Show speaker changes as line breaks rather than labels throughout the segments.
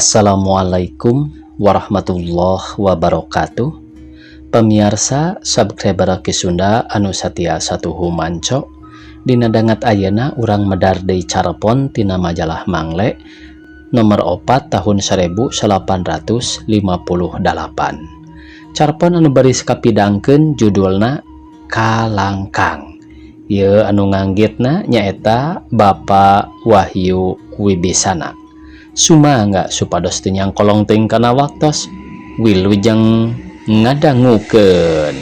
Assalamualaikum warahmatullahi wabarakatuh. Pemirsa subscriber Ki Sunda anu satia satuhu manco. Dina danget ayeuna urang medar deui carpon tina majalah Mangle nomor 4 tahun 1858. Carpon anu baris kapidangkeun judulna Kalangkang. Ieu anu nganggitna nyaeta Bapak Wahyu Wibisana. Sumangga supados teu nyangkolong teuing kana waktos. Wilujeng ngadangukeun.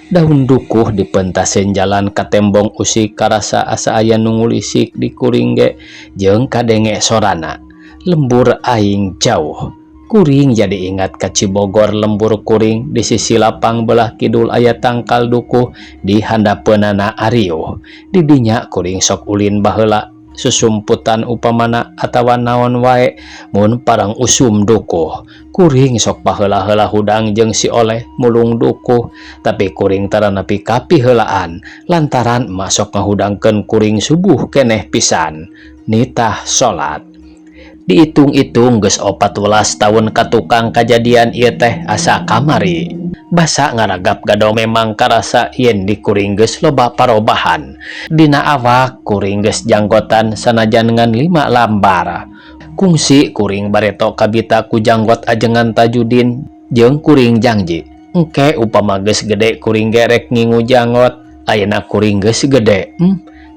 Daun dukuh dipentasen jalan katembong usik, karasa asa aya nu ngulisik di kuring ge jeung kadenge sorana. Lembur aing jauh. Kuring jadi ingat ka Cibogor lembur kuring. Di sisi lapang belah kidul aya tangkal dukuh, di handapeunana ariuh. Di dinya kuring sok ulin baheula, susumputan upamana atawa naon wae mun parang usum dukuh. Kuring sok paheula-heula hudang jeung si Oleh mulung dukuh, tapi kuring tara nepi ka piheulaan lantaran emak sok ngahudangkeun kuring subuh keneh pisan nitah salat. Diitung-itung geus 14 tahun katukang kajadian ieu teh, asa kamari. Basa ngaragap gado memang karasa yen di kuring geus loba parobahan. Dina awak kuring geus janggotan sanajan ngan 5 lambar. Kungsi kuring bareto kabita ku janggot ajengan Tajudin jeung kuring jangji. Engke upama geus gede kuring ge rek ngingu janggot. Ayeuna kuring geus gede.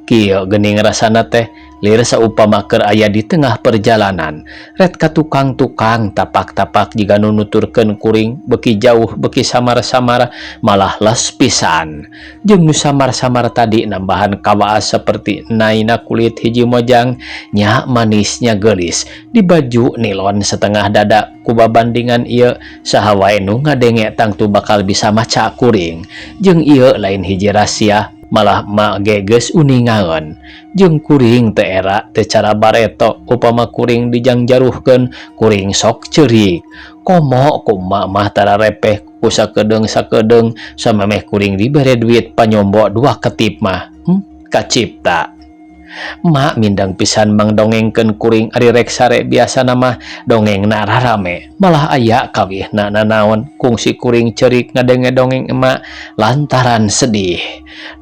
Kieu geuning rasana teh lir saupama keur aya di tengah perjalanan. Ret ka tukang-tukang tapak-tapak jiga nu nuturkeun kuring beuki jauh beuki samar-samar, malah les pisan. Jeung nu samar-samar tadi nambahan kawaas seperti naina kulit hiji mojang nya manisnya geulis di baju nilon setengah dada. Ku babandingan ieu, saha wae nu ngadenge tangtu bakal bisa maca kuring. Jeung ieu lain hiji rahasia, malah emak ge geus uningaeun. Jeung kuring teu era teu cara bareto, upama kuring dijangjaruhkeun kuring sok ceurik. Komo ku emak mah tara repeh ku sakedeung-sakedeung, samemeh kuring dibere duit panyombo 2 ketip mah kacipta. Emak mindang pisan mangdongengkeun kuring ari rek sare. Biasana mah dongengna rarame, malah aya kawihna nanaon. Kungsi kuring ceurik ngadenge dongeng emak lantaran sedih.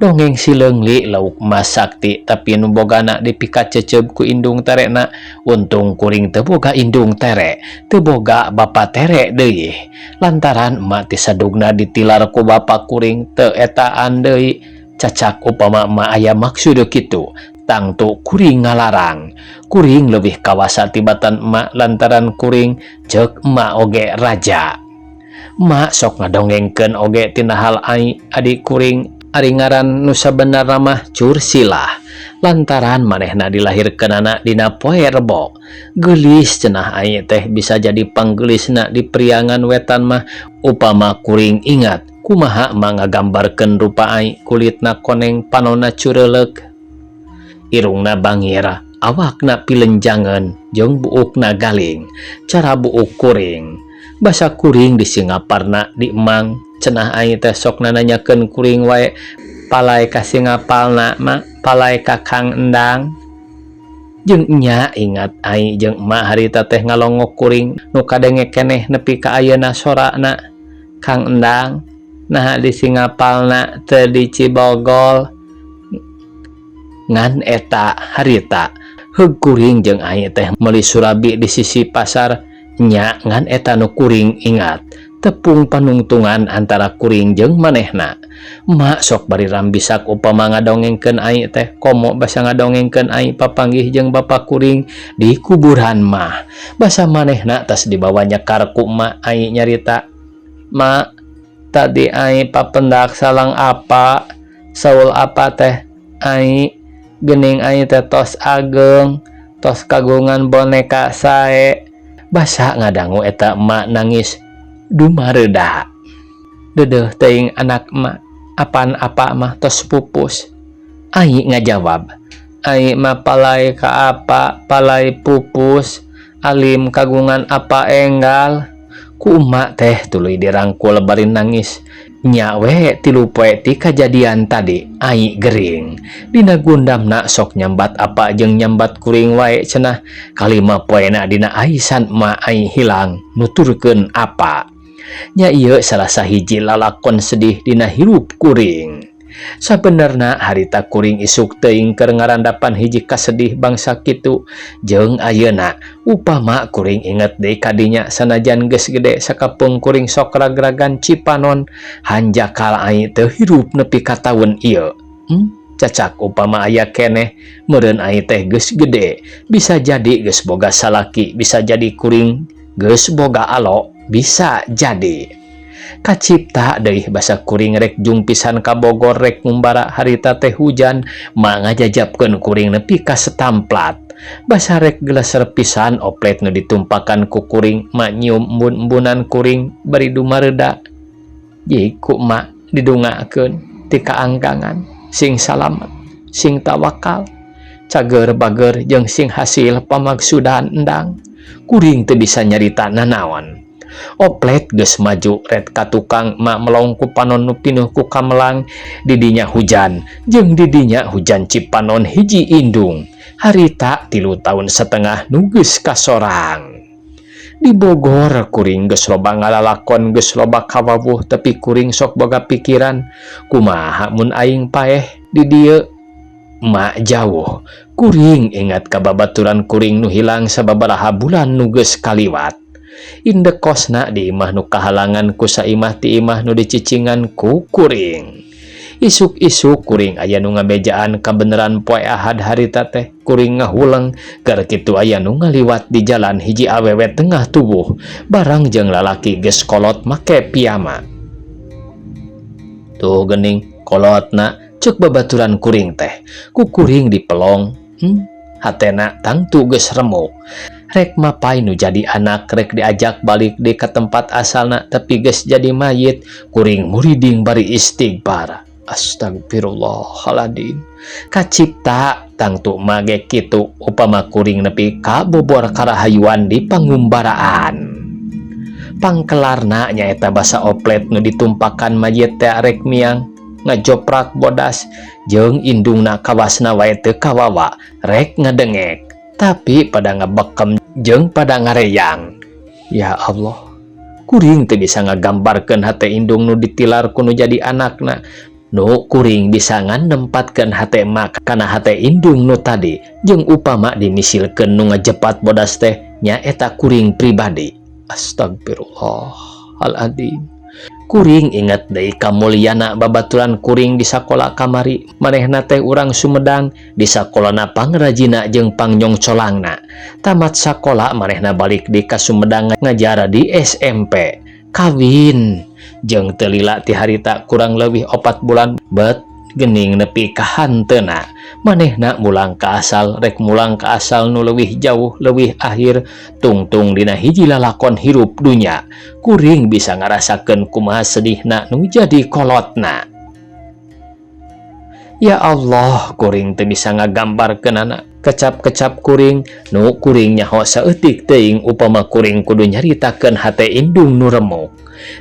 Dongeng Si Leungli Lauk Emas Sakti, tapi nu bogana dipikacecep ku indung terena. Untung kuring teu boga indung tere, teu boga bapa tere deui, lantaran emak ti sadugna ditilar ku bapa kuring teu etaan deui. Cacak upama emak aya maksud kitu, tangtu kuring ngalarang. Kuring lebih kawasa tibatan emak lantaran kuring ceuk emak oge raja. Emak sok ngadongengkeun oge tina hal ai adik kuring, ari ngaran nu sabenerna mah Cursilah, lantaran manehna dilahirkeunana dina poe Rebo. Geulis cenah ai teh, bisa jadi panggeulisna di Priangan Wetan mah. Upama kuring ingat kumaha emak ngagambarkeun rupa ai, kulitna koneng, panona cureuleuk, irungna bangir, awakna pilenjangan jeung buukna galing cara buuk kuring. Basa kuring disingaparna di emang cenah ai teh sok nanyakeun kuring wae, "Palai ka singapalna, Mak? Palai ka Kang Endang?" Jeung nya ingat ai jeung emak harita teh ngalongok kuring nu kadenge keneh nepi ka ayeuna sorana, "Kang Endang, naha di singapalna teu di Cibogol?" Ngan eta harita heug kuring jeung ai teh meuli surabi di sisi pasar nya. Ngan eta nu kuring ingat, tepung panungtungan antara kuring jeung manehna. Emak sok bari rambisak upama ngadongengkeun ai teh, komo basa ngadongengkeun ai papanggih jeung bapa kuring di kuburan mah. Basa manehna tas dibawa nyekar ku emak, ai nyarita, "Mak, tadi ai papendak salang apa saul apa teh? Ai gening ai teh tos ageng, tos kagungan boneka sae." Basa ngadangu eta emak nangis dumareuda. "Deudeuh teuing anak emak, apan apa mah tos pupus." Ai ngajawab, "Ai mah palai ka apa palai pupus, alim kagungan apa enggal." Ku emak teh tuluy dirangkul bari nangis. Nya we 3 poe ti kajadian tadi ai gering. Dina gundamna sok nyambat apa jeung nyambat kuring wae cenah. Kalima poena dina aisan ma ai hilang nuturkeun apa. Nya ieu salah sahiji lalakon sedih dina hirup kuring. Sabenerna harita kuring isuk teuing keur ngarandapan hiji kasedih bangsa kitu jeung ayeuna upama kuring inget deui kadinya sanajan geus gede sakapeung kuring sok ragragan Cipanon hanjakal ai teu hirup nepi ka taun ieu. Cacak upama aya keneh meureun ai teh geus gede bisa jadi geus boga salaki, bisa jadi kuring geus boga alo, bisa jadi. Kacipta deui basa kuring rek jung pisan ka Bogor rek ngumbara. Harita teh hujan ma ngajajapkeun kuring nepi ka setamplat. Basa rek geleser pisan oplet nu ditumpakan ku kuring ma nyium embun-embunan kuring bari dumareda. Ku ma didungakeun ti kaanggangan sing salamet, sing tawakal, cager bager jeung sing hasil pamaksudan. Endang kuring teu bisa nyarita nanaon. Oplet geus maju ret ka tukang ma melong ku panon nu pinuh ku kamelang. Didinya hujan jeung didinya hujan Cipanon hiji indung. Harita 3 tahun setengah nu geus kasorang. Di Bogor kuring geus loba ngalalakon, geus loba kawawuh, tapi kuring sok boga pikiran kumaha mun aing paeh di dieu ma jauh. Kuring ingat ka babaturan kuring nu hilang sababaraha bulan nu geus kaliwat. Indekosna di imah nu kahalangan ku saimah ti imah nu dicicingan ku kuring. Isuk-isuk kuring aya nu ngabejaan kabeneran poe Ahad harita teh. Kuring ngahuleng keur kitu aya nu ngaliwat di jalan, hiji awewe tengah tubuh barang jeung lalaki geus kolot make piyama. "Tuh gening kolotna," cek babaturan kuring teh. Ku kuring dipelong. Hatena tangtu geus remuk. Rek mapay nu jadi anak, rek diajak balik di ke tempat asalna, tapi geus jadi mayit. Kuring muriding bari istighfar, astagfirullahaladzim. Kacipta tangtu mage kitu upama kuring nepi ka bobor karahayuan di pangumbaraan. Pangkelarna nyaeta basa oplet nu ditumpakan mayit teh rek miang ngajoprak bodas jeung indungna kawasna wae teu kawawa rek ngadengek, tapi pada ngebekem jeung pada ngareyang. Ya Allah, kuring teu bisa ngagambarkeun hate indung nu ditilar ku nu jadi anakna. Nu kuring bisa ngan nempatkeun hate mak kana hate indung nu tadi jeung upama dimisilkeun nu ngajepat bodas teh nyaeta kuring pribadi. Astagfirullahaladzim. Kuring inget deui kamulyana babaturan kuring di sakola kamari. Manehna teh urang Sumedang, di sakolana pangrajina jeung pangnyongcolangna. Tamat sakola manehna balik di ka Sumedang ngajar di SMP, kawin jeung teu lila ti harita kurang leuwih 4 bulan bet gening nepi ka hanteuna manehna mulang ka asal, rek mulang ka asal nu leuwih jauh leuwih akhir. Tungtung dina hiji lalakon hirup dunya kuring bisa ngarasakeun kumaha sedihna nu jadi kolotna. Ya Allah, kuring teu bisa ngagambarkeunana. Kecap-kecap kuring nu kuring nyaho saeutik teuing upama kuring kudu nyaritakeun hate indung nu remuk.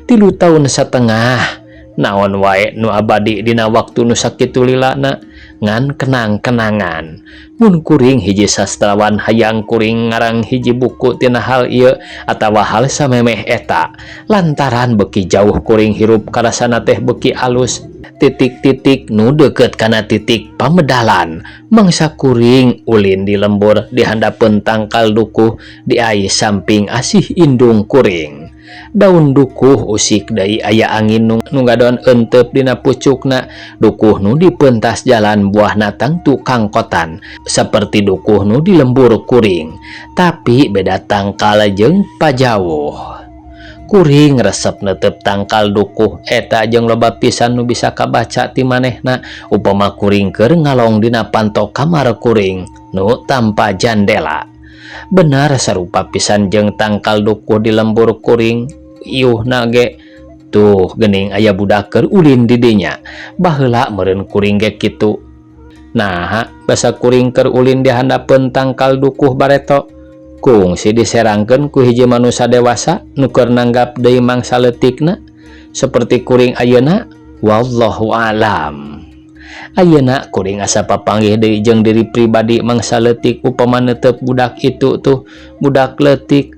3 tahun setengah, naon wae nu abadi dina waktu nu sakitu lilana ngan kenang-kenangan. Mun kuring hiji sastrawan, hayang kuring ngarang hiji buku tina hal ieu atawa hal samemeh eta, lantaran beki jauh kuring hirup karasana teh beki alus titik-titik nu deket kana titik pamedalan. Mangsa kuring ulin di lembur di handapeun tangkal dukuh di ai samping asih indung kuring. Daun dukuh usik deui aya angin nu ngadon entep dina pucukna. Dukuh nu dipentas jalan buahna tangtu kangkotan seperti dukuh nu di lembur kuring, tapi beda tangkal jeung pajauh. Kuring resep netep tangkal dukuh eta jeung loba pisan nu bisa kabaca ti manehna upama kuring keur ngalong dina panto kamar kuring nu tanpa jandela. Benar sarupa pisan jeung tangkal dukuh di lembur kuring iuhna ge. Tuh gening aya budak keur ulin di dinya. Baheula meureun kuring ge kitu. Nah, basa kuring keur ulin di handapeun tangkal dukuh bareto kungsi diserangkeun ku hiji manusia dewasa nu keur nanggap deui mangsa leutikna. Seperti kuring ayeuna, wallahu alam. Ayeuna kuring asa papanggih deui jeung diri pribadi mangsa leutik upama neuteup budak itu tuh, budak leutik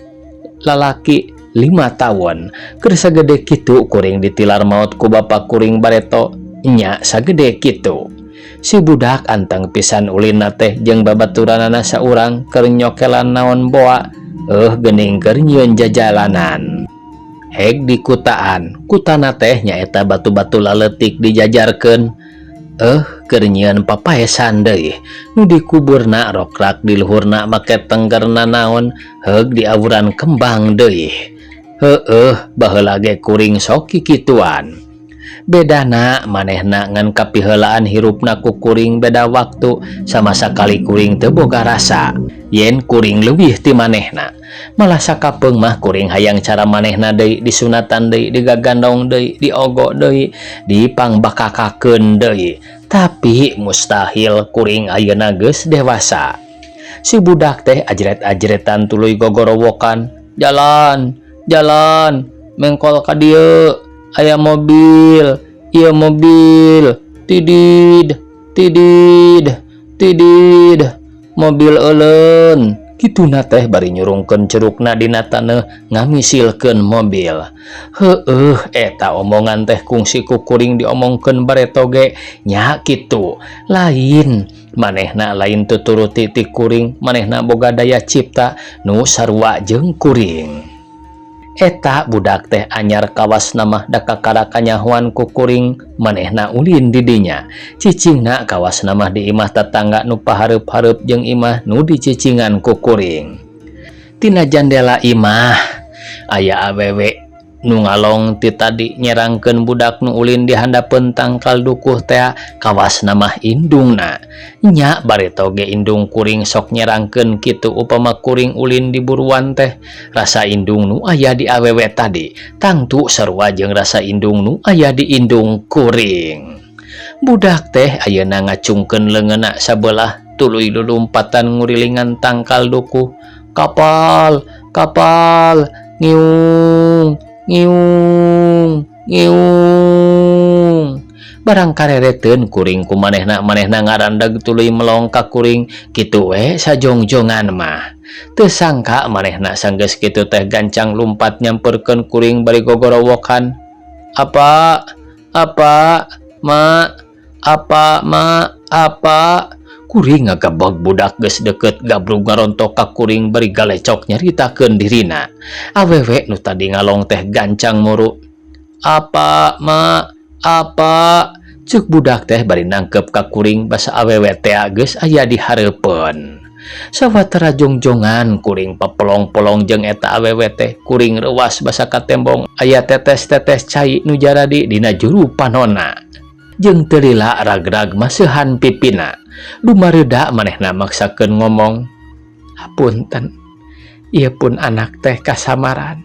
lalaki 5 tahun. Keur sagede kitu kuring ditilar maot ku bapa kuring bareto nya, sagede kitu si budak anteng pisan ulina teh jeung babaturanana saurang keur nyokelan naon boa geuning keur nyieun jajalanan. Heg dikutaan, kutana teh nyaeta batu-batu laletik dijajarkeun keur nyieun papaesan deui nu dikuburna rokrak di luhurna make tenggerna naon, heug diawuran kembang deui. Heueuh, baheula ge kuring sok kikituan. Bedana manehna ngan kapiheulaan hirupna ku kuring beda waktu, sama sakali kuring teu boga rasa yen kuring leuwih ti manehna. Malah sakapeung mah kuring hayang cara manehna deui, disunatan deui, digagandong deui, diogo deui, dipangbakakakeun deui, tapi mustahil, kuring ayeuna geus dewasa. Si budak teh ajret-ajretan tuluy gogorowokan, "Jalan, jalan, mengkol ka dieu, aya mobil ieu, mobil tidid tidid tidid, mobil euleun," kituna teh bari nyurungkeun cerukna dina taneuh ngamisilkeun mobil. Heueuh, eta omongan teh kungsi ku kuring diomongkeun bareto ge nya kitu. Lain manehna lain tuturuti ti kuring, manehna boga daya cipta nu sarua jeung kuring. Eta budak teh anyar kawas mah da kakara kanyahoan ku kuring manehna ulin di dinya. Cicingna kawas mah di imah tetangga nu pahareup-hareup jeung imah nu dicicingan ku kuring. Tina jandela imah aya awewe nu ngalong ti tadi nyerangkeun budak nu ulin di handapeun tangkal dukuh tea, kawas mah indungna nya. Bareto ge indung kuring sok nyerangkeun kitu upama kuring ulin di buruan teh. Rasa indung nu aya di awewe tadi tangtu sarua jeung rasa indung nu aya di indung kuring. Budak teh ayeuna ngacungkeun leungeunna sabelah tuluy lulumpatan ngurilingan tangkal dukuh. "Kapal, kapal, ngiung ngiung ngiung." Barang karereteun kuring ku manehna, manehna ngarandag tuluy melong ka kuring. Kitu we sajongjongan mah. Teu sangka manehna sanggeus kitu teh gancang lumpat nyamperkeun kuring bari gogorowokan, "Apa, apa, ma, apa, ma, apa?" Kuring ngagebeg, budak geus deket, gabrug ngarontok ka kuring bari galecok nyaritakeun dirina. Awewe nu tadi ngalong teh gancang muru. "Apa, ma, apa?" cek budak teh bari nangkep ka kuring basa awewe teh geus aya di hareupeun. Sawatara jongjongan kuring papelong-pelong jeung eta awewe teh. Kuring reuwas basa katembong aya tetes-tetes cai nu jaradi dina juru panona jeung teu lila ragrag maseuhan pipina. Dumareda manehna maksakeun ngomong, "Hapunten, ieu pun anak teh kasamaran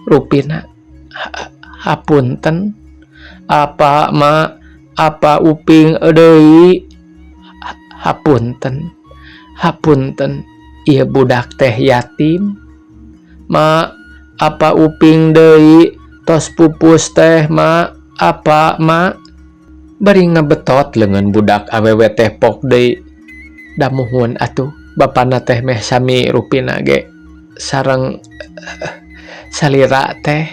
rupina. Hapunten, apa, ma, apa uping deui? Hapunten, hapunten, ieu budak teh yatim, ma. Apa uping deui tos pupus teh, ma? Apa, ma?" Bari ngabetot leungeun budak, awewe teh pok deui, "Da muhun atuh, bapana teh meh sami rupina ge sareng salira teh."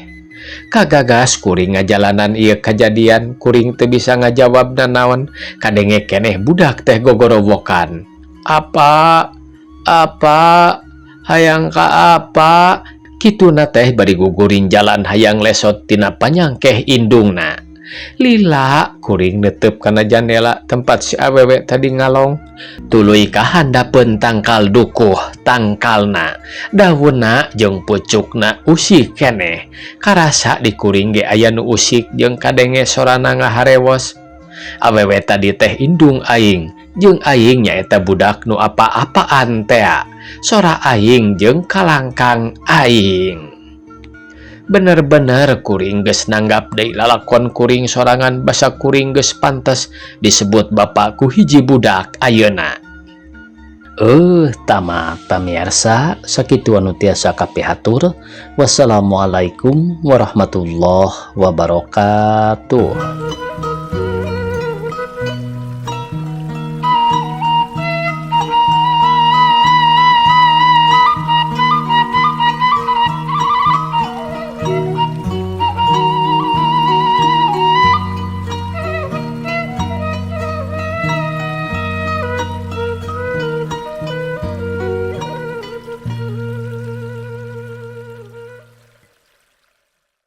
Kagagas kuring ngajalanan ieu kajadian. Kuring teu bisa ngajawab nanaon. Kadenge keneh budak teh gogorowokan, "Apa, apa, hayang ka apa?" kituna teh bari gugurin jalan hayang lesot tina panyangkeh indungna. Lila kuring netep kana jandela tempat si awewe tadi ngalong, tuluy ka handapeun tangkal dukuh. Tangkalna, daunna jeung pucukna usik keneh. Karasa di kuring ge aya nu usik jeung kadenge sorana ngaharewos. Awewe tadi teh indung aing, jeung aing nyaeta budak nu apa-apaan tea. Sora aing jeung kalangkang aing. Bener-bener kuring geus nanggap deui lalakon kuring sorangan basa kuring geus pantes disebut bapa ku hiji budak ayeuna. Tamat pamiarsa, sakitu anu tiasa kapihatur. Wassalamualaikum warahmatullahi wabarakatuh.